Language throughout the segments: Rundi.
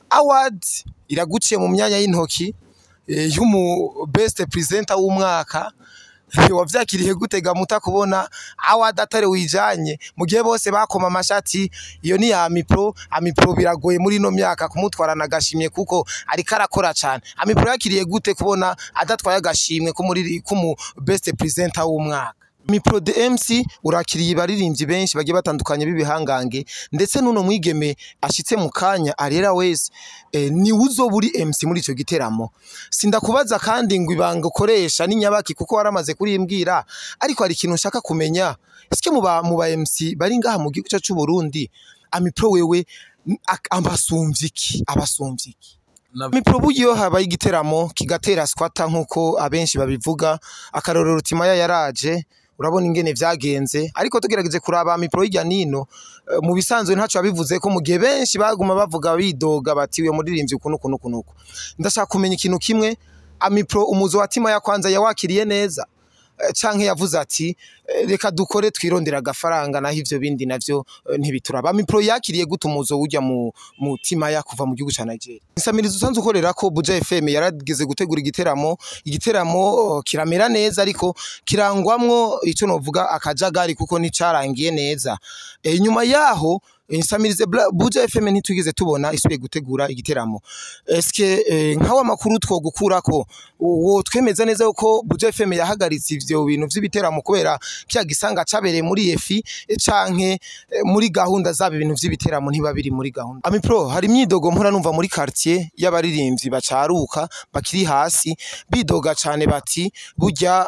Award iraguciye mu myanya y'intoki y'umu best presenter w'umwaka. Wavyakiriye gutega muta kubona award atari wijanye mu gihe bose bakoma amashati iyo ni ya Amipro? Amipro biragoye muri ino myaka kumutwarana agashimye kuko ariko arakora cane. Amipro yakiriye gute kubona adatwaye agashimwe ko muri kumu best presenter w'umwaka? Amipro the MC, urakiriye baririmbyi benshi bagiye batandukanye b'ibihangange, ndetse n'uno mwigeme ashitse mu kanya arera wese ni uzoba uri MC muri ico giteramo. Sindakubaza kandi ngo ibanga ukoresha ni nyabaki kuko waramaze kurimbwira, ariko hari ikintu nshaka kumenya. Eske mu ba MC bari ngaha mu gihugu cyacu c'u Burundi, Amipro wewe abasumvye iki? Abasumvye iki? Amipro, buryo habaye igiteramo kigatera squatter nkuko abenshi babivuga, akarorero Timaya yaraje, urabona ingene vyagenze. Ariko tugerageje kuraba Amipro hirya nino, mu bisanzwe ntaco yabivuze ko mu gihe benshi baguma bavuga bidoga bati uyo muririmbyi ukuntu ukuntu ukuntu uku. Ndashaka kumenya ikintu kimwe: Amipro umuzo wa Timaya kwanza yawakiriye neza, canke yavuze ati reka dukore twirondera agafaranga, naho ivyo bindi navyo ntibituraba? Amipro yakiriye gute umuzo ujya mu Timaya kuva mu gihugu ca Nigeria? Insamirizo usanzwe ukorera ko, Buja FM, yarageze gutegura igiteramo, igiteramo kiramera neza ariko kirangwamwo ico novuga akajagari kuko nticarangiye neza. Inyuma yaho insamirize Buja FM ntitwigeze tubona isubiye gutegura igiteramo. Eske nkawe amakuru twogukurako uwo twemeza neza yuko Buja FM yahagaritse ivyo bintu vy'ibiteramo kubera kya gisanga cabereye muri EFI, canke muri gahunda zabo ibintu vy'ibiteramo ntiba biri muri gahunda? Amipro, hari imyidogo mpora numva muri quartier y'abaririmbyi bacaruka bakiri hasi, bidoga cane bati burya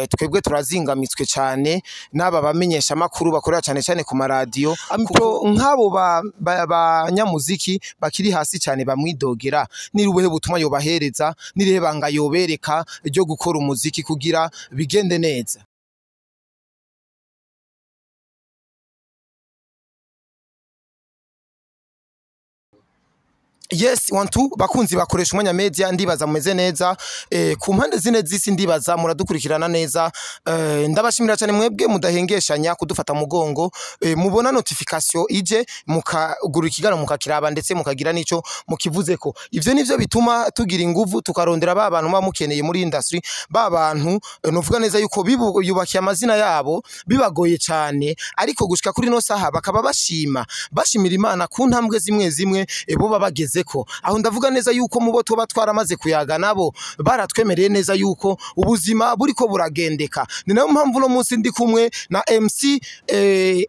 twebwe turazingamitswe cane n'aba bamenyesha makuru bakorera cane cane ku maradiyo. Amipro, nk'abo banyamuziki bakiri hasi cane bamwidogera, ni ubuhe butumwa yobahereza? Nirihe banga yobereka ryo gukora umuziki kugira bigende neza? Yes, one two, bakunzi bakoresha umwanya media, ndibaza mumeze neza ku mpande zine z'isi, ndibaza muradukurikirana neza. Ndabashimira cyane mwebwe mudahengeshanya kudufata mugongo, mubona notification ije mukagura ikiganiro mukakiraba ndetse mukagira nico mukivuzeko. Ivyo nivyo bituma tugira inguvu tukarondera ba bantu muba mukeneye muri industry, ba bantu novuga neza yuko yubakiye amazina yabo bibagoye cyane, ariko gushika kuri no saha bakaba bashima, bashimira Imana ku ntambwe zimwe zimwe boba bagezeko. Aho ndavuga neza yuko mubo tuba twaramaze kuyaga nabo baratwemereye neza yuko ubuzima buriko buragendeka. Ni nayo mpamvu no munsi ndi kumwe na MC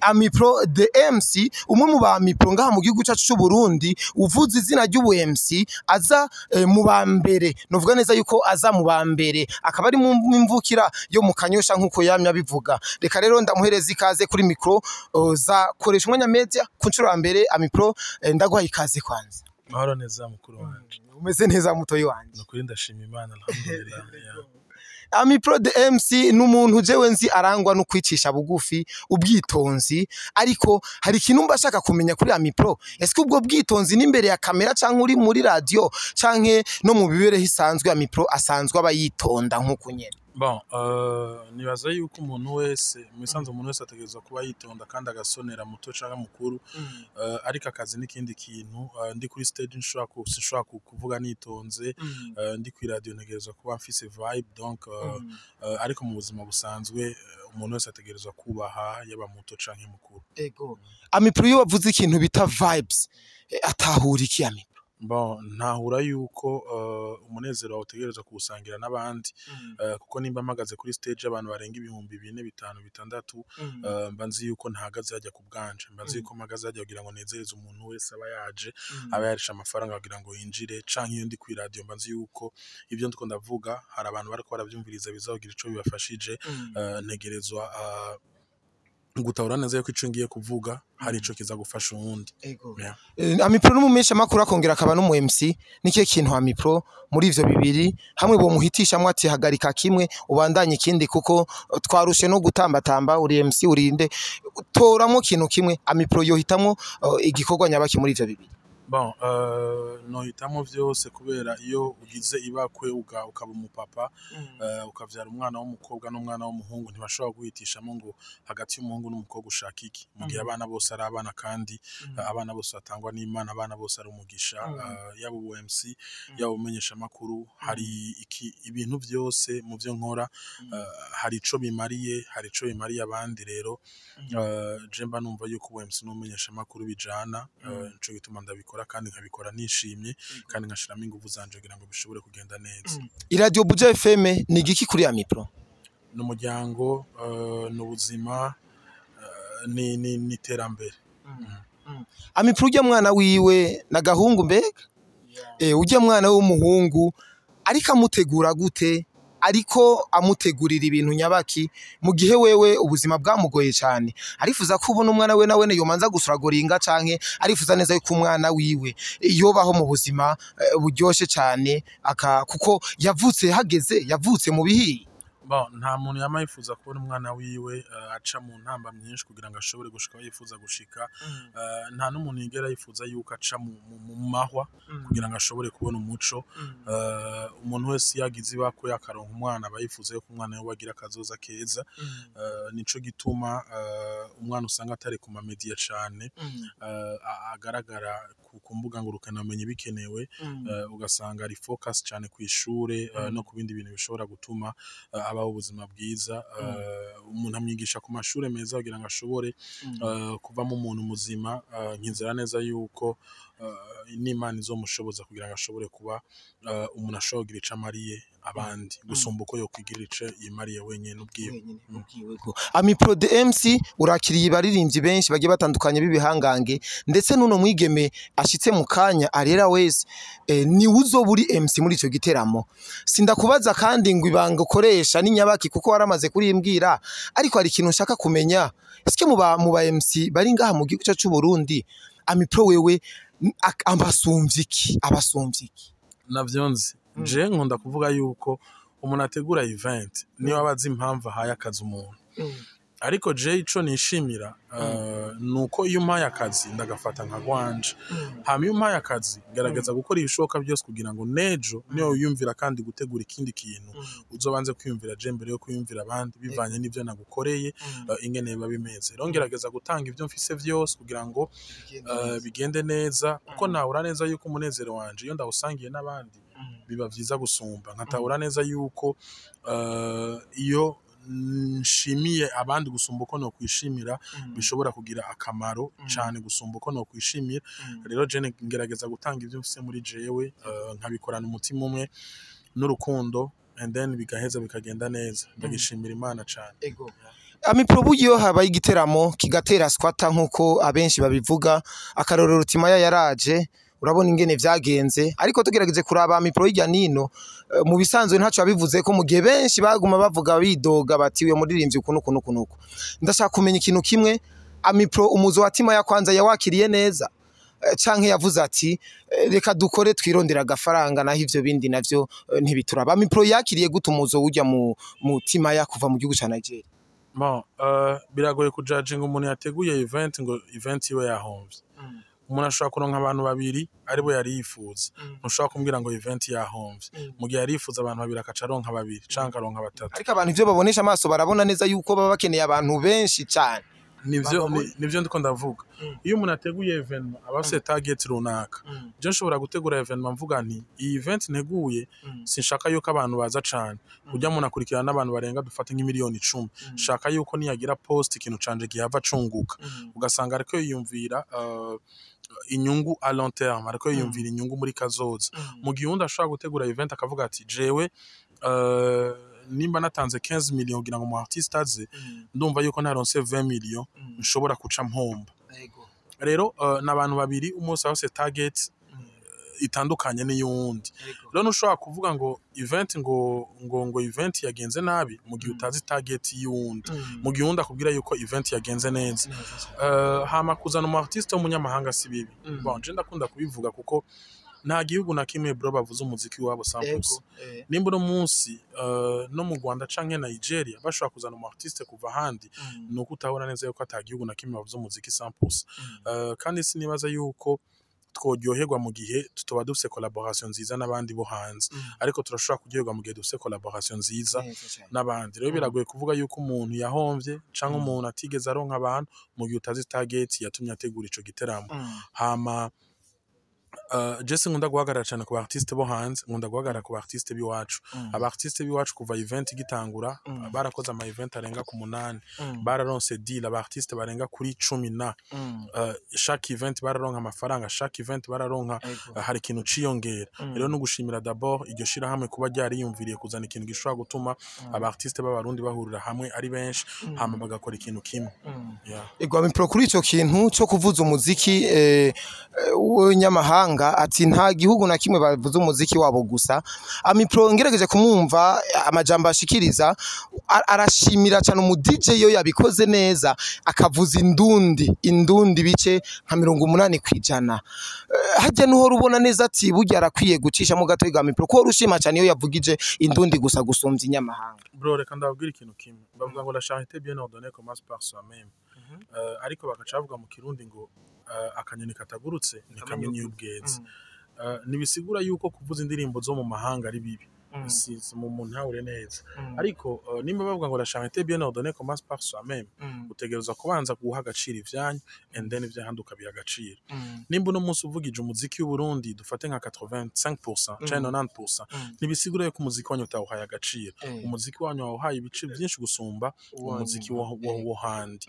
Amipro the MC, umwe mu ba Amipro ngaha mu gihugu cyacu cy'u Burundi. Uvuze izina ry'ubu MC aza mu ba mbere, novuga neza yuko aza mu ba mbere, akaba ari mu mvukira yo mu Kanyosha nkuko yamye abivuga. Reka rero ndamuhereza ikaze kuri micro za koresha umwanya media ku nshuro ya mbere. Amipro, ndaguha ikaze kwanza. Mahoro neza, mukuru wanje. Umeze neza, mutoyi wanje? Nukuri ndashima Imana, alhamdulillah, yeah. Amipro the MC ni umuntu jewe nzi arangwa no kwicisha bugufi, ubwitonzi, ariko hari ikintu mba shaka kumenya kuri Amipro. Ese ubwo bwitonzi n'imbere ya kamera canke uri muri radio canke no mu bibereho isanzwe, Amipro asanzwe aba yitonda nkuko nyene? Bon, nibaza yuko umuntu wese, mu bisanzwe umuntu wese ategerezwa kuba yitonda kandi agasonera muto canke mukuru, ariko akazi n'ikindi kintu. Ndi kuri stage nshobora sinshobora kuvuga nitonze, ndi kuri radio ntegerezwa kuba mfise vibe, donc ariko mu buzima busanzwe umuntu wese ategerezwa kubaha, yaba muto canke mukuru. Ego. Amipro, iyo wavuze ikintu bita vibes, atahura iki Amipro? Bon, ntahura yuko umunezero wawe utegerezwa kuwusangira n'abandi, kuko nimba mpagaze kuri stage abantu barenga 4000, 5, 6, mba nzi yuko ntahagaze hajya ku bwanje, mba nzi yuko mpagaze hajya kugira ngo nezereze umuntu wese aba yaje, aba yarishe amafaranga kugira ngo yinjire, canke iyo ndi kuri radio mba nzi yuko ibyo ndiko ndavuga hari abantu bariko baravyumviriza bizagira ico bibafashije. Ntegerezwa gutahura neza yuko ico ngiye kuvuga hari ico kiza gufasha uwundi. Ego. Yeah. Amipro n'umumenyesha makuru akongera akaba n'umu MC. Nikihe kintu Amipro muri ivyo bibiri hamwe bomuhitishamwe ati hagarika kimwe ubandanye ikindi, kuko twarushe no gutambatamba, uri MC urinde, toramwo kintu kimwe? Amipro yohitamwo igikorwa nyabaki muri ivyo bibiri? Bon, nohitamo vyose, kubera iyo ugize ibakwe ukaba umupapa, ukavyara umwana w'umukobwa n'umwana w'umuhungu, ntibashobora guhitishamo ngo hagati y'umuhungu n'umukobwa ushaka iki, mu gihe abana bose ari abana, kandi abana bose batangwa n'Imana, abana bose ari umugisha. Yaba ubu MC, yaba umenyesha makuru, hari iki, ibintu vyose mu vyo nkora hari ico bimariye, hari ico bimariye abandi. Rero je mba numva yuko ubu MC n'umenyesha makuru bijana, nico gituma ndabikora kandi nkabikora nishimye, kandi nkashiramo inguvu zanje kugira ngo bishobore kugenda neza. Iradio Buja FM ni igiki kuri Amipro? Ni umuryango, ni ubuzima, ni iterambere. Amipro, ujya mwana wiwe na gahungu mbega, ujya mwana w'umuhungu ariko amutegura gute? Ariko amutegurira ibintu nyabaki, mu gihe wewe ubuzima bwamugoye cyane? Arifuza ko ubona umwana we nawe yomanza gusuragoringa, canke arifuza neza yuko umwana wiwe yobaho mu buzima buryoshe cyane, aka kuko yavutse hageze, yavutse mu bihiye? Bon, nta muntu yama yifuza kubona umwana wiwe aca mu ntamba myinshi kugira ngo ashobore gushika aho yifuza gushika. Nta n'umuntu yigera yifuza yuko aca mu mahwa kugira ngo ashobore kubona umuco. Umuntu wese iyo agize ibakwe akaronka umwana, aba yifuza yuko umwana we agira akazoza keza. Nico gituma umwana usanga atari ku ma media cane, agaragara ku mbuga ngurukanabumenyi bikenewe, ugasanga ari focus cane kw'ishure no ku bindi bintu bishobora gutuma abaho ubuzima bwiza. Umuntu amwigisha ku mashure meza kugira ngo ashobore kuvamo umuntu muzima. Nkizera neza yuko n'Imana izomushoboza kugira ngo ashobore kuba umuntu ashobora kugira ico amariye abandi gusumba uko yokwigirira ico yimariye wenyene ubwiwe. Amipro the MC, urakiriye abaririmbyi benshi bagiye batandukanye b'ibihangange, ndetse n'uno mwigeme ashitse mu kanya arera wese, ni uzoba uri MC muri ico giteramo. Sindakubaza kandi ngo ibanga ukoresha n'inyabaki, kuko waramaze kurimbwira, ariko hari ikintu nshaka kumenya: eske mu ba MC bari ngaha mu gihugu cyacu c'u Burundi, Amipro wewe abasumvye iki, abasumvye iki? Navyo nzi. Je nkunda kuvuga yuko umuntu ategura event niyo aba azi impamvu ahaye akazi umuntu, ariko je ico nishimira nuko iyo umpaye akazi ndagafata nka gwanje. Hama iyo umpaye akazi ngerageza gukora ibishoboka byose kugira ngo nejo niyo wiyumvira kandi gutegura ikindi kintu, uzobanze kwiyumvira je mbere yo kwiyumvira abandi, bivanye n'ivyo nagukoreye, ingene biba bimeze. Rero ngerageza gutanga ivyo mfise vyose kugira ngo bigende neza, kuko nahura neza yuko umunezero wanje iyo ndawusangiye n'abandi biba vyiza gusumba, nkatahura neza yuko iyo nshimiye abandi gusumba uko nokwishimira, bishobora kugira akamaro cane gusumba uko nokwishimira. Rero je ngerageza gutanga ivyo mfise muri jewe, nkabikorana umutima umwe n'urukundo, and then bigaheza bikagenda neza. Ndagishimira Imana cane. Amipro, buryo habaye igiteramo kigatera squatter nkuko abenshi babivuga, akarorero Timaya yaraje, urabona ingene vyagenze. Ariko tugerageje kuraba Amipro hirya nino, mu bisanzwe ntaco yabivuze ko, mu gihe benshi baguma bavuga bidoga bati uyo muririmbyi ukuntu ukuntu ukuntu uku. Ndashaka kumenya ikintu kimwe: Amipro, umuzo wa Timaya kwanza yawakiriye neza, canke yavuze ati reka dukore twirondera agafaranga, naho ivyo bindi navyo ntibituraba? Amipro yakiriye gute umuzo ujya mu Timaya kuva mu gihugu ca Nigeria? Bon, biragoye kujajinga umuntu yateguye event ngo event iwe yahomvye. Umuntu ashobora kuronka abantu babiri aribo yari yifuza, ntushobora kumbwira ngo event yahomvye mu gihe yari yifuza abantu babiri akaca aronka babiri canke akaronka batatu. Ariko abantu ivyo babonesha amaso barabona neza yuko baba bakeneye abantu benshi cyane. Nivyo. Bababona. Nivyo ndiko ndavuga. Iyo umuntu ateguye event aba afise target runaka. Je nshobora gutegura event mvuga nti iyi event nteguye sinshaka yuko abantu baza cane, urya muntu akurikirana n'abantu barenga dufate nk'imiliyoni 10, shaka yuko niyagira post ikintu canje gihava cunguka. Ugasanga ariko yiyumvira inyungu à long terme, ariko yiyumvira inyungu muri kazoza, mu gihe uwundi ashobora gutegura event akavuga ati jewe nimba natanze 15 millions kugira ngo umu artiste aze, ndumva yuko naronse 20 millions nshobora kuca mpomba. Rero n'abantu babiri, umunsi afise target itandukanye n'iyuwundi. Rero ntushobora kuvuga ngo event ngo event yagenze nabi mu gihe utazi target y'uwundi, mu gihe uwundi akubwira yuko event yagenze neza. Hama kuzana umu artiste w'umunyamahanga si bibi. Bon, je ndakunda kubivuga kuko nta gihugu na kimwe, bro, bavuze umuziki wabo 100%. Nimba uno munsi no mu Rwanda canke Nigeria bashobora kuzana umu artiste kuva ahandi, nuko utabona neza yuko ata gihugu na kimwe bavuze umuziki 100%. Kandi sinibaza yuko tworyoherwa mu gihe tutoba dufise collaboration nziza n'abandi bo hanze, ariko turashobora kuryoherwa mu gihe dufise collaboration nziza n'abandi. Rero biragoye kuvuga yuko umuntu yahomvye canke umuntu atigeze aronka abantu mu gihe utazi target yatumye ategura ico giteramo. Hama je sinkunda guhagarara cane ku ba artiste bo hanze, nkunda guhagarara ku ba artiste b'iwacu. Aba artiste b'iwacu, kuva event igitangura, barakoze ama event arenga ku 8, bararonse deal aba artiste barenga kuri 10 na chaque event bararonka amafaranga, chaque event bararonka hari ikintu ciyongera. Rero no gushimira d'abord iryo shirahamwe kuba ryariyumviriye kuzana ikintu gishobora gutuma aba artiste b'Abarundi bahurira hamwe ari benshi, hama bagakora ikintu kimwe, yeah. Ego, Amipro, kuri ico kintu cyo kuvuza umuziki w'nyamahanga, ati nta gihugu na kimwe bavuza umuziki wabo gusa. Amipro, ngerageje kumwumva amajambo ashikiriza, arashimira cyane umu DJ iyo yabikoze neza akavuza indundi bice nka 80%. Hajya nuhora ubona neza ati burya arakwiye gucishamo gato Amipro, ko urushima cyane iyo yavugije indundi gusa gusumbya inyamahanga. Bro, reka ndababwira ikintu kimwe. Bavuga ngo la charité bien ordonnée commence par soi-même. Ariko bagaca bavuga mu Kirundi ngo akanyoni katagurutse ntikamenya iyo bweze. Ntibisigura yuko kuvuza indirimbo zo mu mahanga ari bibi, si mu ntahure neza, ariko nimba bavuga ngo la charité bien ordonnée commence par soi-même, utegerezwa kubanza guha agaciro ivyanyu and then ivy'ahandi ukabiha agaciro. Nimba uno munsi uvugije umuziki w'Uburundi, dufate nka 85% canke 90%, ntibisigura yuko umuziki wanyu utawuhaye agaciro. Umuziki wanyu wawuhaye ibice byinshi gusumba umuziki wo handi.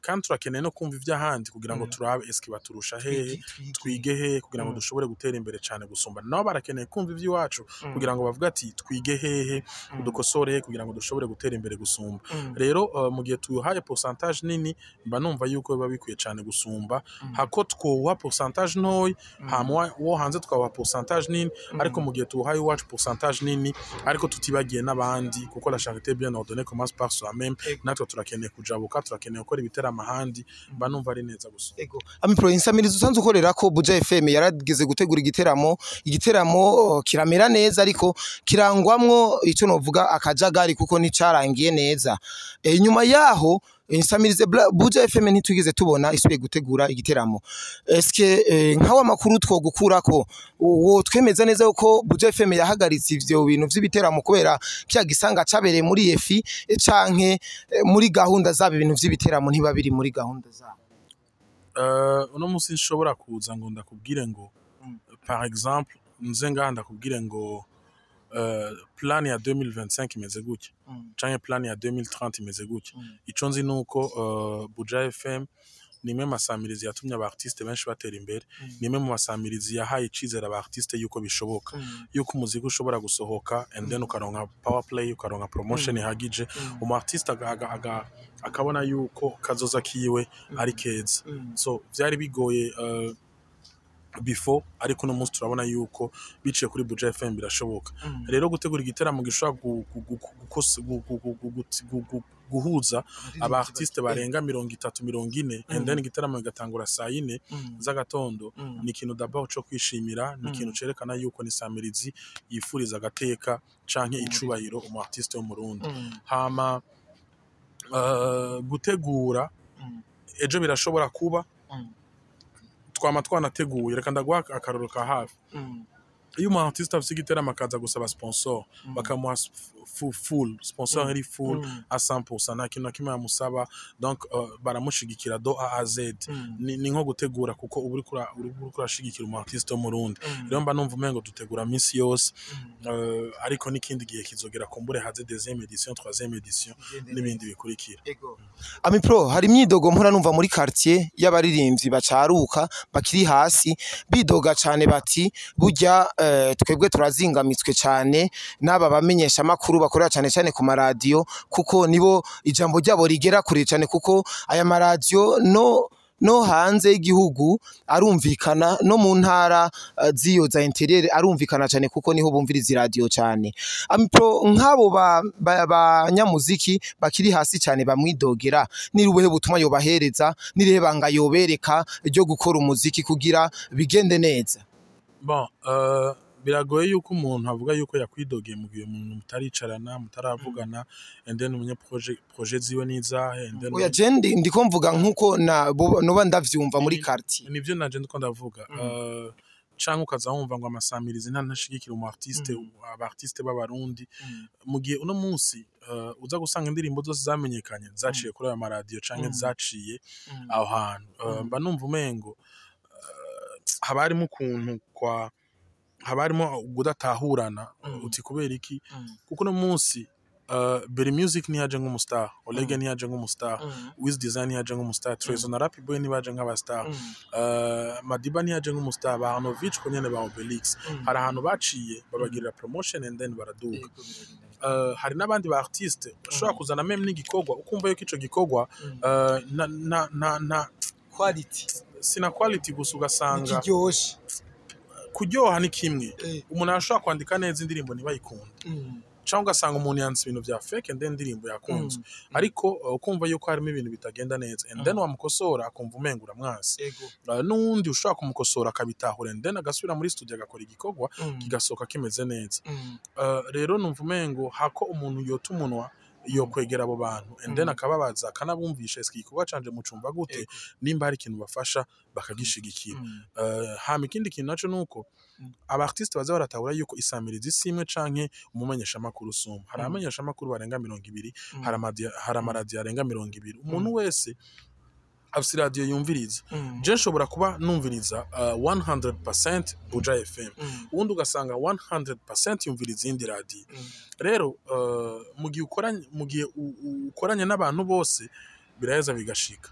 Kandi turakeneye no kumva ivy'ahandi kugira ngo turabe eske baturusha hehe, twige hehe kugira ngo dushobore gutera imbere cyane gusumba. Nabo barakeneye kumva ivy'iwacu kugira ngo bavuge ati twige hehe, dukosore hehe kugira ngo dushobore gutera imbere gusumba. Rero mu gihe tuhaye pourcentage nini, mba numva yuko biba bikwiye cyane gusumba hako twuha pourcentage ntoyi, hama wo hanze twawuha pourcentage nini. Ariko mu gihe tuwuhaye iwacu pourcentage nini, ariko tutibagiye n'abandi, kuko la charité bien ordonnée commence par soi-même, natwe turakeneye kujabuka, turakeneye gukora ibiteramo ahandi, mba numva ari neza gusumba. Ego. Amipro, insamirizi usanzwe ukorera ko Buja FM yarageze gutegura igiteramo, igiteramo kiramera neza, ariko kirangwamwo icyo novuga akajagari, kuko nticarangiye neza. Inyuma yaho insamirize Buja FM ntitwigeze tubona isubiye gutegura igiteramo. Eske nkawe amakuru twogukurako uwo twemeza neza yuko Buja FM yahagaritse ivyo bintu vy'ibiteramo kubera kya gisanga cabereye muri EFI, canke muri gahunda zabo ibintu vy'ibiteramo ntiba biri muri gahunda zabo? Uno munsi nshobora kuza ngo ndakubwire ngo, par exemple, nze ngaha ndakubwire ngo plan ya 2025 imeze gutya canke plan ya 2030 imeze gutya. Ico nzi nuko Buja FM ni imwe mu masamirizi yatumye aba artiste benshi batera imbere, ni imwe mu masamirizi yahaye icizere aba artiste yuko bishoboka yuko umuziki ushobora gusohoka and then ukaronka power play, ukaronka promotion ihagije, umu artiste akabona yuko kazoza kiwe ari keza. So vyari bigoye before, ariko uno munsi turabona yuko biciye kuri Buja FM birashoboka. Rero gutegura igiteramo gishobora guhuza aba artiste barenga 30, 40, and then igiteramo kigatangura saa 4 z'agatondo, ni ikintu d'abord co kwishimira, ni ikintu cerekana yuko ni samirizi yifuriza agateka canke icubahiro umu artiste wo mu Burundi. Hama gutegura ejo birashobora kuba, twama twanateguye. Reka ndaguha akarorero ka hafi: iyo umu artiste afise igiteramo akaza gusaba sponsor, bakamuha full sponsor, iri full à 100%, nta kintu na kimwe bamusaba, donc baramushigikira de A à Z. Ni nko gutegura, kuko uba uriko urashigikira umu artiste wo mu Burundi. Rero mba numva umengo dutegura minsi yose, ariko n'ikindi gihe kizogera kumbure haze deuxième édition, troisième édition n'ibindi bikurikira. Amipro, hari imyidogo mpora numva muri quartier y'abaririmbyi bacaruka bakiri hasi, bidoga cane bati burya twebwe turazingamitswe cane n'aba bamenyesha makuru bakorera cane cane ku maradiyo, kuko nibo ijambo ryabo rigera kure cane, kuko aya maradiyo no hanze y'igihugu arumvikana, no mu ntara z'iyo za intérieur arumvikana cyane, kuko niho bumviriza iradiyo cyane. Amipro, nk'abo banyamuziki bakiri hasi cyane bamwidogera, ni ubuhe butumwa yobahereza, n'irihe banga yobereka ryo gukora umuziki kugira bigende neza? Bon, Biragoye yuko umuntu avuga yuko yakwidogeye mu gihe umuntu mutaricarana, mutaravugana, and then umenye projet ziwe n'izahe, and then Oya, je ndiko mvuga nkuko na noba ndavyumva muri quartier. Nivyo nanje ndiko ndavuga. Canke ukaza wumva ngo amasamirizi ntashigikira umu artiste, aba artiste b'Abarundi, mu gihe uno munsi uza gusanga indirimbo zose zamenyekanye zaciye kuri ayo maradiyo canke zaciye aho hantu. Mba numva umengo haba harimo ukuntu kwa haba harimo kudatahurana, uti kubera iki? Kuko uno munsi Berry Music ntiyaje nk'umustar, Olege ntiyaje nk'umustar, Wiz Design ntiyaje nk'umustar, Trezo na Rappy Boy ntibaje nk'abastar, Madiba ntiyaje nk'umustar, ba Hanovich ko nyene, ba Obelix, hari ahantu baciye babagirira promotion and then baraduga. Hari n'abandi ba artiste bashobora kuzana même n'igikorwa, ukumva yuko ico gikorwa na Quality. Sina quality gusa, ugasanga Kiryoshe. Kuryoha ni kimwe. Umuntu arashobora kwandika neza, indirimbo ntibayikunde, cyangwa ugasanga umuntu yanditse ibintu vya fake and then indirimbo yakunzwe, ariko ukumva yuko harimo ibintu bitagenda neza, and then wamukosora akumva umenga uramwansi. N'uwundi ushobora kumukosora akabitahura, and then agasubira muri studio agakora igikorwa, kigasohoka kimeze neza. Rero numva umengo hako umuntu yota umunwa, yokwegera abo bantu and then akababaza, akanabumvisha: eske igikorwa canje mucumva gute? Nimba hari ikintu bafasha, bakagishigikira. Hama ikindi kintu naco nuko aba artiste baza baratahura yuko isamirizi si imwe canke umumenyeshamakuru usumba. Hari abamenyeshamakuru barenga 20, hari amaradiyo arenga 20. Umuntu wese afise iradiyo yumviriza. Je nshobora kuba numviriza 100% Buja FM, uwundi ugasanga 100% yumviriza iyindi radiyo. Rero mu gihe ukoranye n'abantu bose, biraheza bigashika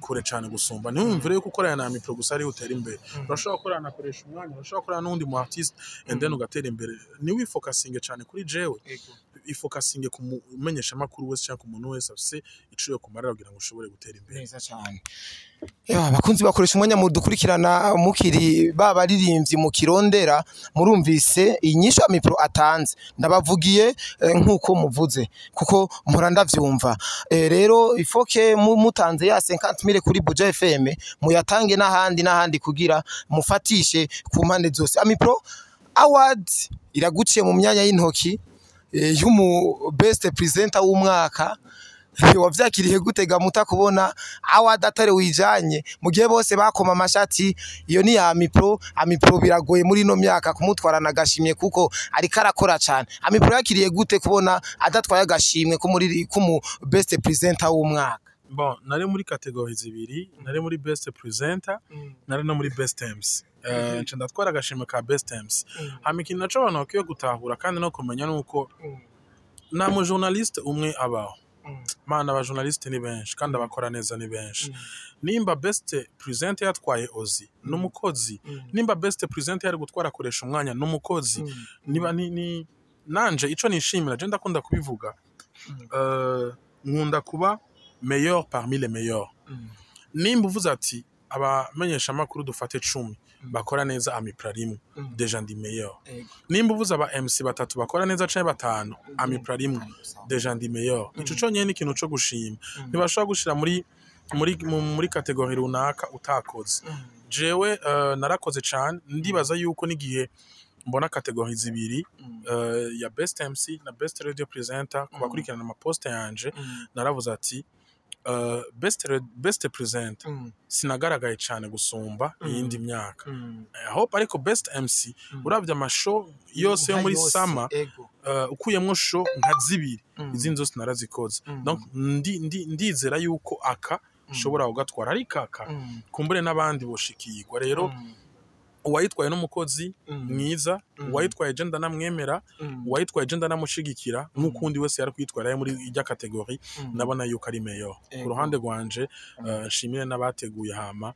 kure cane gusumba. Ntiwumvire yuko ukorana na Mipro gusa ariho utera imbere. Urashobora gukorana na Koresha Umwanya, urashobora gukorana n'uwundi mu artiste and then ugatera imbere. Ntiwifokasinge cane kuri jewe, ifokasinge ku mumenyeshamakuru wese cyangwa ku muntu wese afise ico yokumarira kugira ngo ushobore gutera imbere. Neza cyane. Ya, abakunzi bakoresha umwanya mudukurikirana, mukiri ba baririmbyi mukirondera, murumvise inyishu ya Mipro atanze. Ndabavugiye nkuko muvuze, kuko mpora ndavyumva. Rero ifoke mutanze ya 50,000 kuri Buja FM, muyatange n'ahandi n'ahandi kugira mufatishe ku mpande zose. Amipro Award iraguciye mu myanya y'intoki y'umu best presenter w'umwaka. Wavyakiriye gute gamuta kubona award atari wijanye, mu gihe bose bakoma amashati iyo ni ya Amipro? Amipro biragoye muri ino myaka kumutwarana agashimye, kuko ariko arakora cane. Amipro yakiriye gute kubona adatwaye agashimwe ko muri kumu best presenter w'umwaka? Bon, nari muri catégorie zibiri: nari muri best presenter, nari no muri best MC. Nca ndatwara agashimwe ka best MC. Hama ikintu naco abantu bakwiye gutahura kandi no kumenya nuko nta mu journaliste umwe abaho. Mana, aba journaliste ni benshi kandi abakora neza ni benshi. Nimba best presenter yatwaye Ozi, n'umukozi. Nimba best presenter yari gutwara Akoresha Umwanya, n'umukozi. Niba ni nanje ico nishimira, je ndakunda kubivuga, nkunda kuba meilleur parmi les meilleurs. Nimba uvuze ati abamenyeshamakuru dufate 10 bakora neza, Amipra rimwe, déjà ndi meilleur. Nimba uvuze aba MC batatu bakora neza canke batanu, Amipra rimwe, déjà ndi meilleur. Ico conyene ni ikintu co gushima. Ntibashobora gushira muri catégorie runaka utakoze. Jewe narakoze cane. Ndibaza yuko n'igihe mbona catégorie zibiri, ya best MC na best radio presenter, ku bakurikirana amaposte yanje, naravuze ati best presenter sinagaragaye cane gusumba iyindi myaka. I hope, ariko best MC, uravye amashow yose yo muri sama, ukuyemwo show nka zibiri, izindi zose narazikoze. Donc ndizera yuko aka nshobora kugatwara, ariko aka kumbure n'abandi boshikirwa. Rero uwayitwaye n'umukozi mwiza, uwayitwaye je ndanamwemera, uwayitwaye je ndanamushigikira nk'ukundi wese yari kwitwara muri irya catégorie. Ndabona yuko ari meilleur ku ruhande rwanje. Nshimire n'abateguye. Hama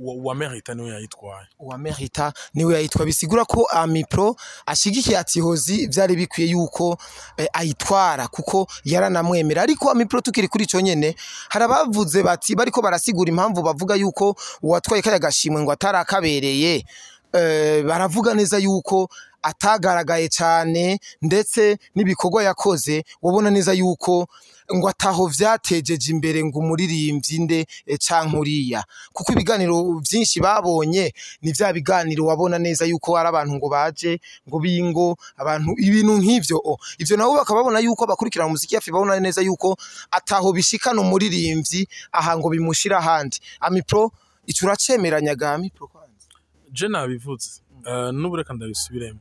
uwamerita niwe yayitwaye. Uwamerita niwe yayitwa, bisigura ko Amipro ashigikiye ati Hozi vyari bikwiye yuko ayitwara, kuko yaranamwemera. Ariko Amipro, tukiri kuri ico nyene, hari abavuze bati bariko barasigura impamvu bavuga yuko uwatwaye kaya gashimwe ngo atarakabereye. Baravuga neza yuko atagaragaye cyane, ndetse n'ibikorwa yakoze wabona neza yuko Ngo ataho vyatejeje imbere ngo umuririmbyi nde canke uriya, kuko ibiganiro vyinshi babonye ni vya biganiro wabona neza yuko ari abantu ngo baje ngo bingo abantu, ibintu nk'ivyo. O ivyo nabo bakaba babona yuko abakurikirana umuziki hafi babona neza yuko ataho bishikana umuririmbyi aha ngo bimushira ahandi. Amipro, ico uracemeranya ga Amipro kwanza? Je nabivuze, n'ubu reka ndabisubiremo: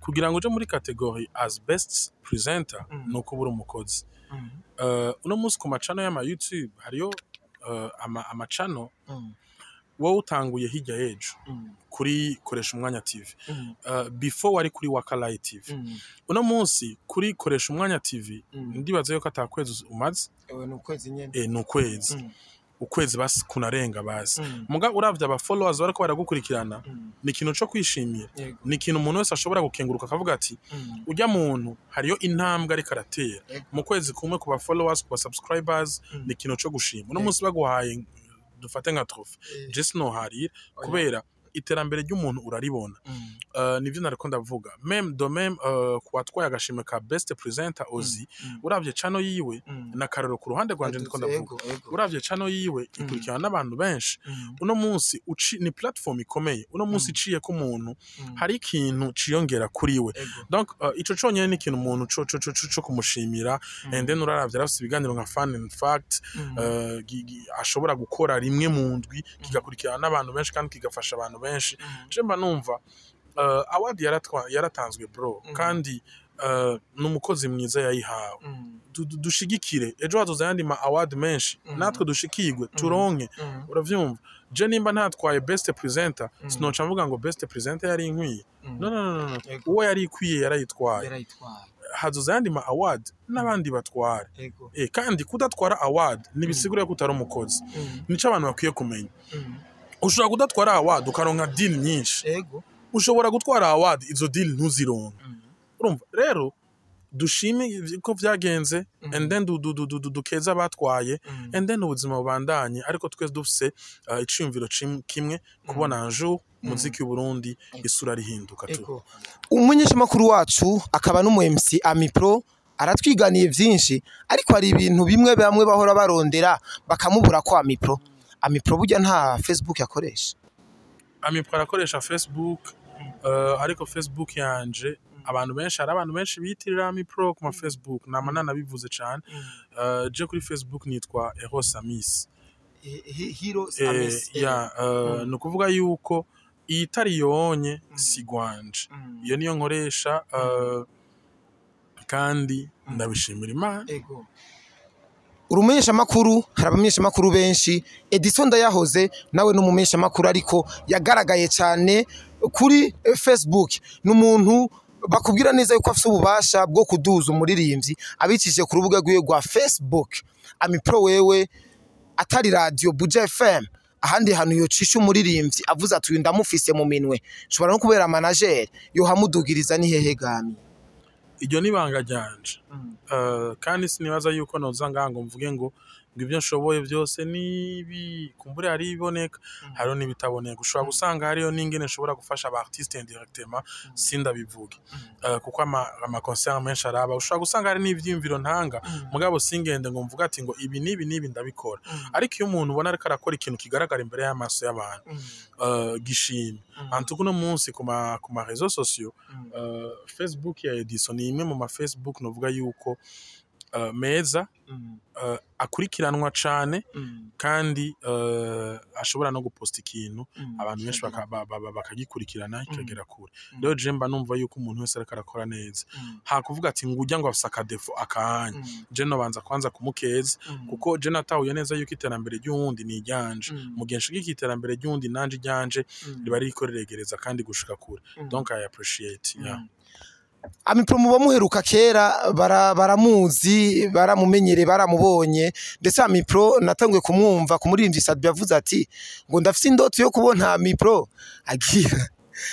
kugira ngo uje muri category as best presenter nuko ubura umukozi. Uno munsi ku macano y'ama YouTube hariyo amacano wowe utanguye hirya y'ejo kuri Koresha Umwanya TV, before wari kuri Wakalayi TV, uno munsi kuri Koresha Umwanya TV, ndibaza yuko atakwezi umaze. Ewe, ni ukwezi nyene. Ni ukwezi, ukwezi basi kunarenga basi. Muga uravye aba followers bariko baragukurikirana, ni ikintu co kwishimira. Ni ikintu umuntu wese ashobora gukenguruka akavuga ati ujya muntu hariyo intambwe ariko aratera mu kwezi kumwe ku ba followers, ku ba subscribers. Ni ikintu co gushima. Uno munsi baguhaye, dufate nka trophée, je sinoharira kubera iterambere ry'umuntu uraribona. Nivyo nariko ndavuga, même de même ku watwaye agashimwe ka best presenter Ozi, uravye channel yiwe na karero ku ruhande rwanje ndiko ndavuga, uravye channel yiwe ikurikirana n'abantu benshi. Uno munsi uci ni platform ikomeye, uno munsi iciye ko umuntu hari ikintu ciyongera kuri we. Donc ico conyene ni ikintu umuntu co kumushimira. And then uraravye arafise ibiganiro nka Fun and Fact, ashobora gukora rimwe mu ndwi, kigakurikirana n'abantu benshi kandi kigafasha abantu benshi. Je mba numva award yaratanzwe bro, kandi n'umukozi mwiza yayihawe. Dushigikire, ejo hazoza ayandi ma award menshi, natwe dushikirwe turonke. Uravyumva, je nimba ntatwaye best presenter, sinoca mvuga ngo best presenter yari inkwiye. No, no, no, no, no. Uwo yari ikwiye yarayitwaye. Yarayitwaye. Hazoza ayandi ma award n'abandi batware. Kandi kudatwara award ntibisigura ko utari umukozi. Nico abantu bakwiye kumenya. Ushobora kudatwara award ukaronka deal nyinshi. Ushobora gutwara award, izo deal ntuzironke. Urumva rero, dushime ko vyagenze and then dukeze abatwaye and then ubuzima bubandanye, ariko twese dufise iciyumviro kimwe, kubona un jour umuziki w'Uburundi isura rihinduka tu. Umumenyeshamakuru wacu akaba n'umu MC Amipro aratwiganiye vyinshi, ariko hari ibintu bimwe bamwe bahora barondera bakamubura ko Amipro. Amipro burya nta Facebook yakoresha? Amipro arakoresha Facebook, ariko Facebook yanje abantu benshi, hari abantu benshi biyitirira Amipro ku ma Facebook, nama nanabivuze cane. Je kuri Facebook nitwa Eros Amis. Hero. Ya, ni ukuvuga yuko iyi yonye si gwanje, iyo niyo nkoresha, kandi ndabishimira Imana. Uri umumenyeshamakuru, hari abamenyeshamakuru benshi. Edison Ndayahoze nawe ni umumenyeshamakuru, ariko yagaragaye cyane kuri Facebook. Ni umuntu bakubwira neza yuko afite ububasha bwo kuduza umuririmbyi abicishije ku rubuga rwiwe rwa Facebook. Amipro, wewe atari radio Buja FM, ahandi hantu yocisha umuririmbyi avuze ati uyu ndamufise mu minwe, nshobora no kubera manager yohamudugiriza, ni hehe gami? Iryo ni ibanga ryanje. Kandi sinibaza yuko noza ngaha ngo mvuge ngo ibyo nshoboye byose nibi. Kumbure hari ibiboneka, hariho n'ibitaboneka. Ushobora gusanga hariyo n'ingene nshobora gufasha aba artiste indirectement, sindabivuge, kuko ama concert menshi araba. Ushobora gusanga hari n'ivyiyumviro ntanga, mugabo singende ngo mvuge ati ngo ibi n'ibi n'ibi ndabikora. Ariko iyo umuntu ubona ariko arakora ikintu kigaragara imbere y'amaso y'abantu, gishime antuko. Uno munsi ku ma réseaux sociaux, Facebook ya Edison ni imwe mu ma Facebook novuga yuko meza, akurikiranwa cane, kandi ashobora no guposta ikintu abantu benshi bakagikurikirana kikagera kure. Rero je mba numva yuko umuntu wese ariko arakora neza, ha kuvuga ati ngo ujya ngo afise akadefo akanya, je nobanza kwanza kumukeza, kuko je natahuye neza yuko iterambere ry'uwundi ni iryanje. Mu gihe nshigikiye iterambere ry'uwundi, nanje iryanje riba ririko riregereza kandi gushika kure. Donc I appreciate, yeah. Amipro muba muheruka kera, baramuzi, baramumenyere, baramubonye. Ndetse Amipro natanguye kumwumva ku muririmbyi Sadbi, yavuze ati ngo ndafise indoto yo kubona Amipro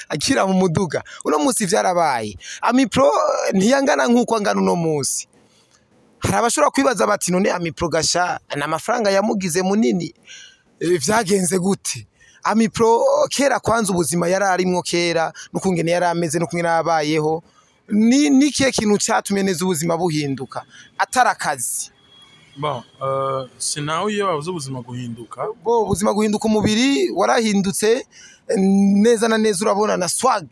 agira mu muduga. Uno munsi vyarabaye. Amipro ntiyangana nk'uko angana uno munsi. Hari abashobora kwibaza bati none Amipro gasha ni amafaranga yamugize munini? Vyagenze gute? Amipro kera kwanza, ubuzima yari arimwo kera n'ukungene yari ameze n'ukungene yabayeho, ni nikihe kintu catumye neza ubuzima buhinduka atari akazi? Bon, sinawe iyo bavuze ubuzima guhinduka. Bo ubuzima guhinduka, umubiri warahindutse neza na neza, urabona na swag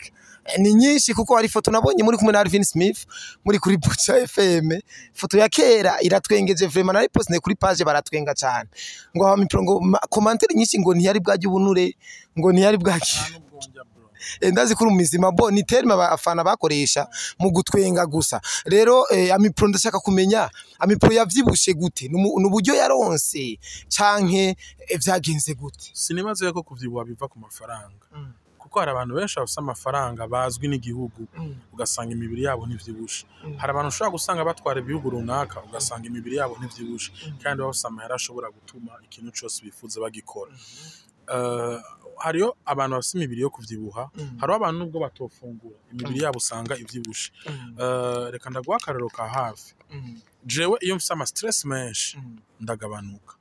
ni nyinshi, kuko hari ifoto nabonye muri kumwe na Alvin Smith muri kuri Buja FM, ifoto ya kera iratwengeje vraiment. Nari poste kuri page, baratwenga cyane ngo Amipro, ngo commentaire nyinshi ngo ntiyari bwajya ubunure, ngo ntiyari bwaki. Nta n'ubwo njya, bro. Ndazi kuri umizima bo ni terme abafana bakoresha mu gutwenga gusa. Rero Amipro, ndashaka kumenya Amipro yavyibushe gute? Nuburyo yaronse canke vyagenze gute? Sinibaze ko kuvyibuha biva ku mafaranga, kuko hari abantu benshi bafise amafaranga bazwi n'igihugu, ugasanga imibiri yabo ntivyibushe. Hari abantu ushobora gusanga batwara ibihugu runaka, ugasanga imibiri yabo ntivyibushe, kandi bafise amahera ashobora gutuma ikintu cose bifuza bagikora. Hariyo abantu bafise imibiri yo kuvyibuha, hariho abantu nubwo batofungura imibiri yabo usanga ivyibushe. Reka ndaguha akarorero ka hafi. Jewe iyo mfise ama stress menshi ndagabanuka.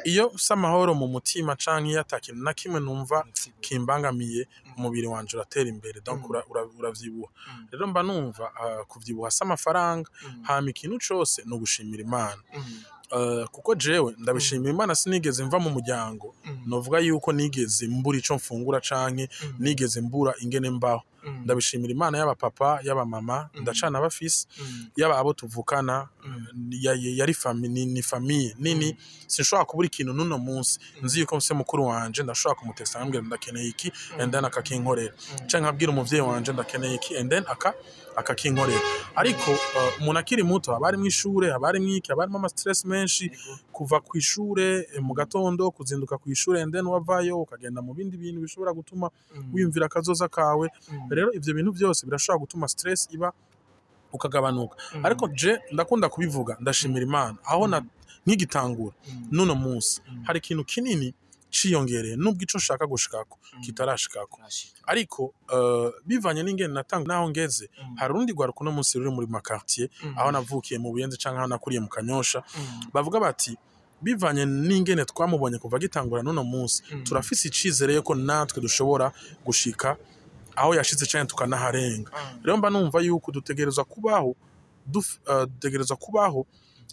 Iyo mfise amahoro mu mutima canke iyo ata kintu na kimwe numva kimbangamiye, umubiri wanje uratera imbere, donc uravyibuha. Rero mba numva kuvyibuha si amafaranga. Hama ikintu cose ni ugushimira Imana. Kuko jewe ndabishimira Imana, sinigeze mva mu muryango novuga yuko nigeze mbura ico mfungura canke nigeze mbura ingene mbaho. Ndabishimira Imana, yaba papa, yaba mama, ndacana bafise, yaba abo tuvukana, yari ni famille nini. Sinshobora kubura ikintu n'uno munsi. Nzi yuko mfise mukuru wanje, ndashobora kumutesta nkambwira ndakeneye iki, and then akakinkorera, canke nkabwira umuvyeyi wanje ndakeneye iki, and then akakinkorera. Ariko umuntu akiri muto haba harimwo ishure, haba harimwo iki, haba harimwo ama stress menshi, kuva ku ishure mu gatondo, kuzinduka ku ishure, and then wavayo ukagenda mu bindi bintu bishobora gutuma wiyumvira akazoza kawe. Rero ivyo bintu byose birashobora gutuma stress iba, ukagabanuka. Ariko je ndakunda kubivuga, ndashimira Imana aho na nkigitangura n'uno munsi hari ikintu kinini ciyongereye, nubwo ico nshaka gushikako kitarashikako, ariko bivanye n'ingene natanga naho ngeze. Hari urundi rwaruka uno munsi ruri muri ma quartier, aho navukiye mu Buyenzi canke aho nakuriye mu Kanyosha, bavuga bati bivanye n'ingene twamubonye kuva gitangura n'uno munsi, turafise icizere yuko natwe dushobora gushika aho yashitse canke tukanaharenga. Rero mba numva yuko dutegerezwa kubaho dutegerezwa kubaho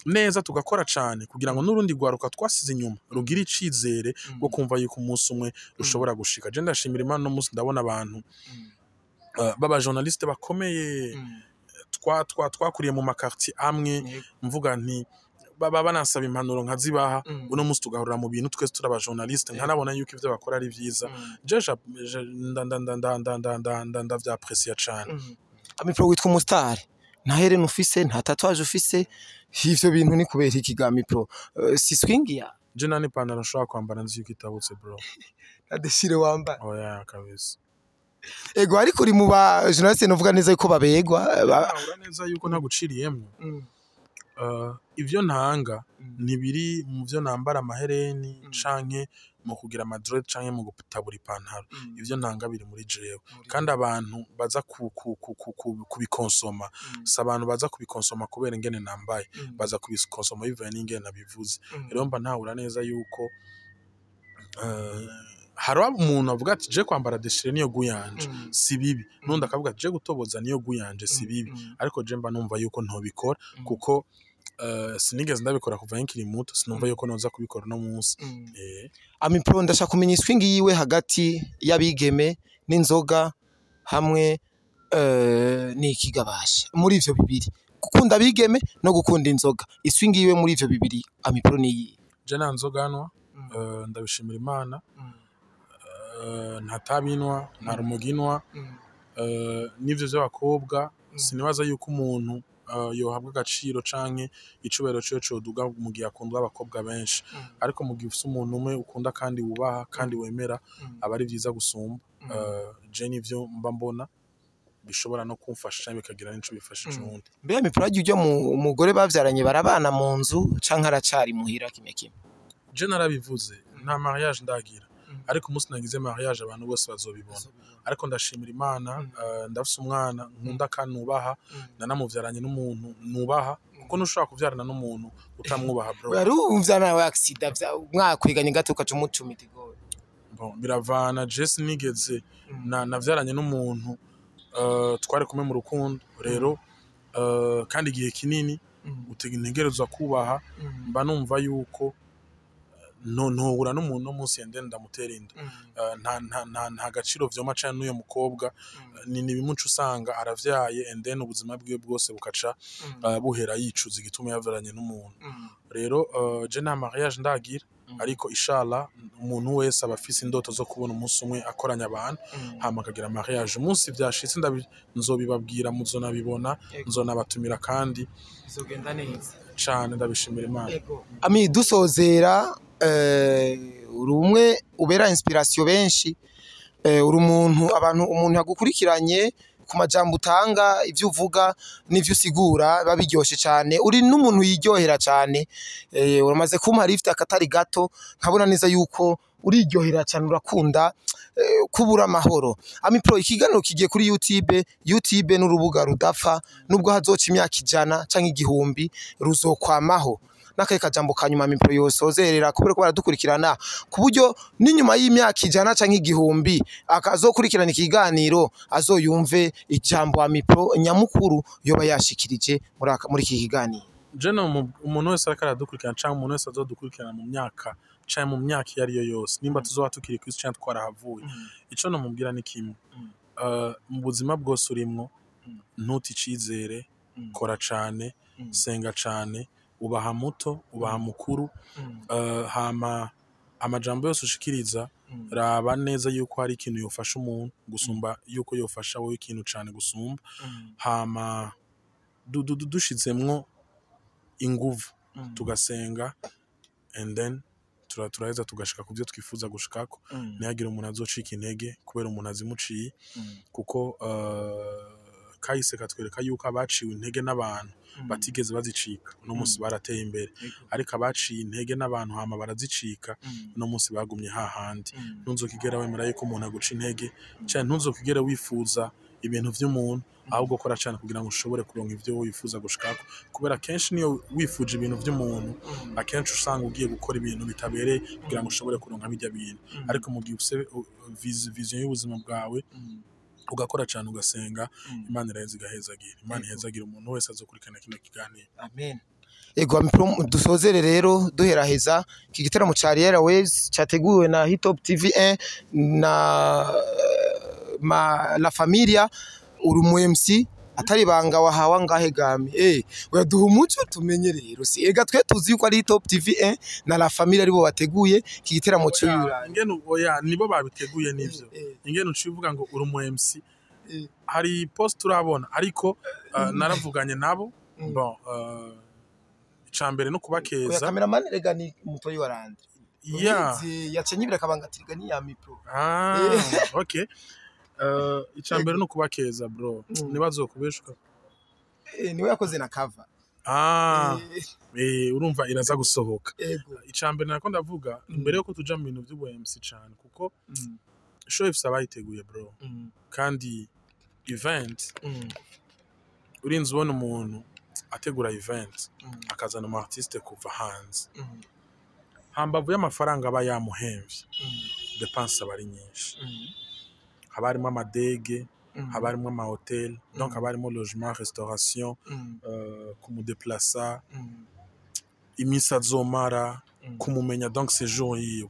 neza, tugakora cane kugira ngo n'urundi rwaruka twasize inyuma rugira icizere rwo kumva yuko umunsi umwe rushobora gushika. Je ndashimira Imana, uno munsi ndabona abantu b'aba journaliste bakomeye twakuriye mu ma quartier amwe, mvuga nti baba banansaba impanuro nkazibaha. Uno munsi tugahurira mu bintu twese turi aba journaliste, nkanabona yuko ivyo bakora ari vyiza. Je ndavyapresiya cane. Amipro, witwa umusitari, nta herena ufise, nta tatouage ufise. Ivyo bintu ni kubera iki ga Mipro? Si swing ya Je nta n'ipantaro nshobora kwambara nzi yuko itabutse, bro. Na déchiré wambara? Oya, kabisa. Ego, ariko uri mu ba journaliste novuga neza yuko babegwa Ura neza yuko ntaguciriyemwo. Ivyo ntanga ntibiri mu vyo nambara amahereni canke mu kugira ama dread canke mu gutabura ipantaro. Ivyo ntanga biri muri jewe, kandi abantu baza kubikonsoma si abantu baza kubikonsoma kubera ingene nambaye, baza kubikonsoma bivaye n'ingene nabivuze. Rero mba ntahura neza yuko hari umuntu avuga ati je kwambara déchiré niyo goût yanje, si bibi. N'undi akavuga ati je gutoboza niyo goût yanje, si bibi. Ariko je mba numva yuko ntobikora, kuko sinigeze ndabikora kuva nkiri muto, sinumva yuko noza kubikora uno munsi. Amipro, ndashaka kumenya iswingi yiwe hagati y'abigeme n'inzoga hamwe n'ikigabasha. Muri ivyo bibiri, gukunda abigeme no gukunda inzoga, iswingi yiwe muri ivyo bibiri, Amipro, niyi? Je nta nzoga nywa, ndabishimira Imana. Nta tabi nywa, nta rumogi nywa. N'ivyo vy'abakobwa, sinibaza yuko umuntu yohabwa agaciro canke icubahiro ciwe coduga mu gihe akundwa abakobwa benshi. Ariko mu gihe ufise umuntu umwe ukunda kandi wubaha kandi wemera, aba ari vyiza gusumba. Je nivyo mba mbona bishobora no kumfasha canke bikagira n'ico bifashije uwundi. Mbega Amipro, harya ujya mu umugore bavyaranye barabana mu nzu canke aracari muhira kimwe kimwe? Je narabivuze, nta mariage ndagira, ariko umunsi nagize mariage abantu bose bazobibona. Ariko ndashimira Imana, ndafise umwana nkunda kandi nubaha, nanamuvyaranye n'umuntu nubaha, kuko ntushobora kuvyarana n'umuntu utamwubaha, bro. Wari umvyana wa accident mwakwiganye gato ukaca umucumita igori? Bon, biravana. Je sinigeze navyaranye n'umuntu twari kumwe mu rukundo rero, kandi igihe kinini. Utegerezwa kubaha. Mba numva yuko no ntohura n'umuntu no munsi yende ndamutera inda. Nta gaciro vyoma cane n'uyo mukobwa. Ni bimwe uca usanga aravyaye and then ubuzima bwiwe bwose bukaca buhera yicuza igituma yavyaranye n'umuntu. Rero je nta mariage ndagira, ariko inshallah umuntu wese aba afise indoto zo kubona umunsi umwe akoranya abantu hama akagira mariage. Umunsi vyashitse nzobibabwira, muzonabibona, nzonabatumira kandi. Bizogenda neza. Cane, ndabishimira Imana. Ami, dusozera, uri umwe ubera inspiration benshi, uri umuntu abantu umuntu yagukurikiranye ku majambo utanga, ivyo uvuga n'ivyo usigura biba biryoshe cyane. Uri n'umuntu yiryohera cyane. Uramaze kumpa lift akatari gato, nkabona neza yuko uriryohera cyane, urakunda kubura amahoro. Ami Pro, ikiganiro kigiye kuri YouTube. YouTube n'urubuga rudapfa, nubwo hazoca imyaka 100 canke 1000 ruzokwamaho. N'akahe kajambo ka nyuma Ami Pro yosozerera kubera ko baradukurikirana, ku buryo n'inyuma y'imyaka 100 canke 1000 akazokurikirana ikiganiro azoyumve ijambo Ami Pro nyamukuru yoba yashikirije muri iki kiganiro? Je no umuntu wese ariko aradukurikirana canke umuntu wese azodukurikirana mu myaka canke mu myaka iyo ariyo yose, nimba tuzoba tukiri kw'isi canke twarahavuye, ico nomubwira ni kimwe: mu buzima bwose urimwo, ntute icizere, kora cane, senga cane, ubaha muto, ubaha mukuru. Hama amajambo yose ushikiriza, raba neza yuko hari ikintu yofasha umuntu gusumba yuko yofasha wowe ikintu cane gusumba. Hama dushizemwo inguvu, tugasenga and then turaheza tugashika ku byo twifuza gushikako. Ntihagire umuntu azocika intege kubera umuntu azimuciye, kuko kahise katwereka yuko abaciwe intege n'abantu batigeze bazicika uno munsi barateye imbere, ariko abaciye intege n'abantu hama barazicika uno munsi bagumye hahandi. Ntuzokigera wemera yuko umuntu aguca intege canke ntuzokigera wifuza ibintu vy'umuntu, ahubwo kora cane kugira ngo ushobore kuronka ivyo wifuza gushikako, kubera kenshi niyo wifuje ibintu vy'umuntu, akenshi usanga ugiye gukora ibintu bitabereye kugira ngo ushobore kuronka birya bintu. Ariko mu gihe ufise vision y'ubuzima bwawe, ugakora cane, ugasenga, Imana iraheza igahezagira. Imana ihezagira umuntu wese azokurikirana kino kiganiro. Amen. Ego Ami Pro, dusozere rero duheraheza iki gitaramo ca Ariel Ways cyateguwe na Hitop TV 1 na La Familia. Uri umu MC, atari banga wahawe angahe gami? Uraduha umuco tumenye rero. Si ega twe tuzi yuko ari Hitop TV 1 na La Familia aribo bateguye iki gitaramo cy'uyu. Ingene, oya, nibo babiteguye nivyo. Ingene uciye uvuga ngo uri umu MC, hari post turabona, ariko naravuganye nabo. Bon, icambere no Oya, kubakeza. Cameraman rega ni mutoyi wa Landry. Yacenye ibirakabangatirwa ni ya Mipro. Ah, okay. Icambere no kubakeza, bro. Ntibazokubeshuka. Niwe yakoze na cover. Ah, urumva iraza gusohoka. Ego. Icambere nako ndavuga imbere yuko tuja mu bintu vy'ubu MC cane, kuko show ifise abayiteguye, bro. Kandi event, urinze ubona umuntu ategura event akazana umu artiste kuva hanze, hambavu y'amafaranga aba yamuhemvye, dépenses aba ari nyinshi. Haba harimo amadege, haba harimo amahoteli, donc haba harimo logement, restauration, kumudeplasa, iminsi azomara, kumumenya, donc séjour yiwe.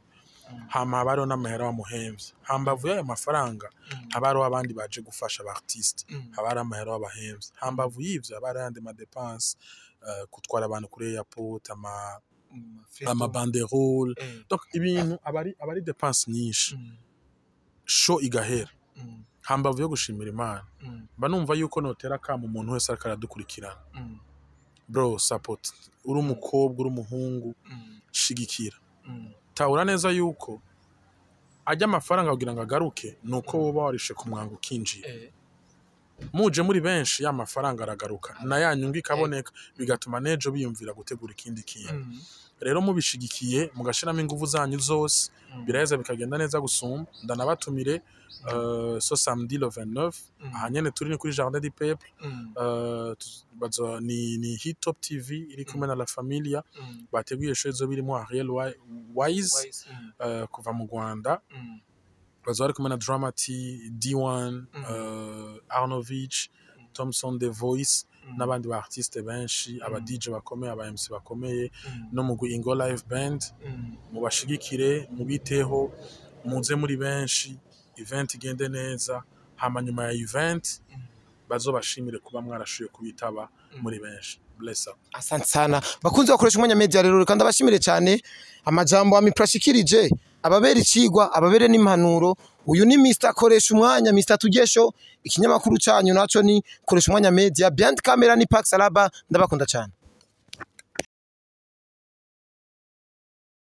Hama haba hariho n'amahera bamuhemvye. Hambavu y'ayo mafaranga, haba hariho abandi baje gufasha aba artiste, haba hari amahera babahemvye. Hambavu y'ivyo, haba hari ayandi ma dépenses, gutwara abantu kuri airport, ama banderole, donc ibintu aba ari dépenses nyinshi. Show igahera, hambavu yo gushimira Imana, mba numva yuko notera kama umuntu wese ariko aradukurikirana: bro, support. Uri umukobwa, uri umuhungu, shigikira. Tahura neza yuko ajya amafaranga kugira ngo agaruke nuko woba warishe ku mwango ukinjira. Muje muri benshi, ya mafaranga aragaruka na ya nyungu ikaboneka, bigatuma n'ejo biyumvira gutegura ikindi kintu. Rero mubishigikiye, mugashiramo inguvu zanyu zose, biraheza bikagenda neza gusumba. Ndanabatumire ce samedi le 29, aha nyene turi ni kuri Jardin du Peuple. Ni Hit Top TV iri kumwe na La Familia, bateguye show izo birimo Ariel Wise kuva mu Rwanda, bazoba bari kumwe na Drama T, D1, Arnovich, Thompson, The Voice. n'abandi ba artiste benshi, aba DJ bakomeye, aba MC bakomeye, no mugwi Ingo Live Band. Mubashigikire, mubiteho, muze muri benshi, event igende neza. Hama nyuma ya event bazobashimire kuba mwarashoboye kubitaba muri benshi. Bless up. Asante sana, bakunzi bakoresha umwanya media. Rero kandi abashimire cyane, amajambo amiprashikirije ababera icigwa, ababere n'impanuro. Uyu ni Mr Koresha Umwanya, Mr Tugesho. Ikinyamakuru cyanyu naco ni Koresha Umwanya Media. Behind camera ni Pax Alaba. Ndabakunda cyane.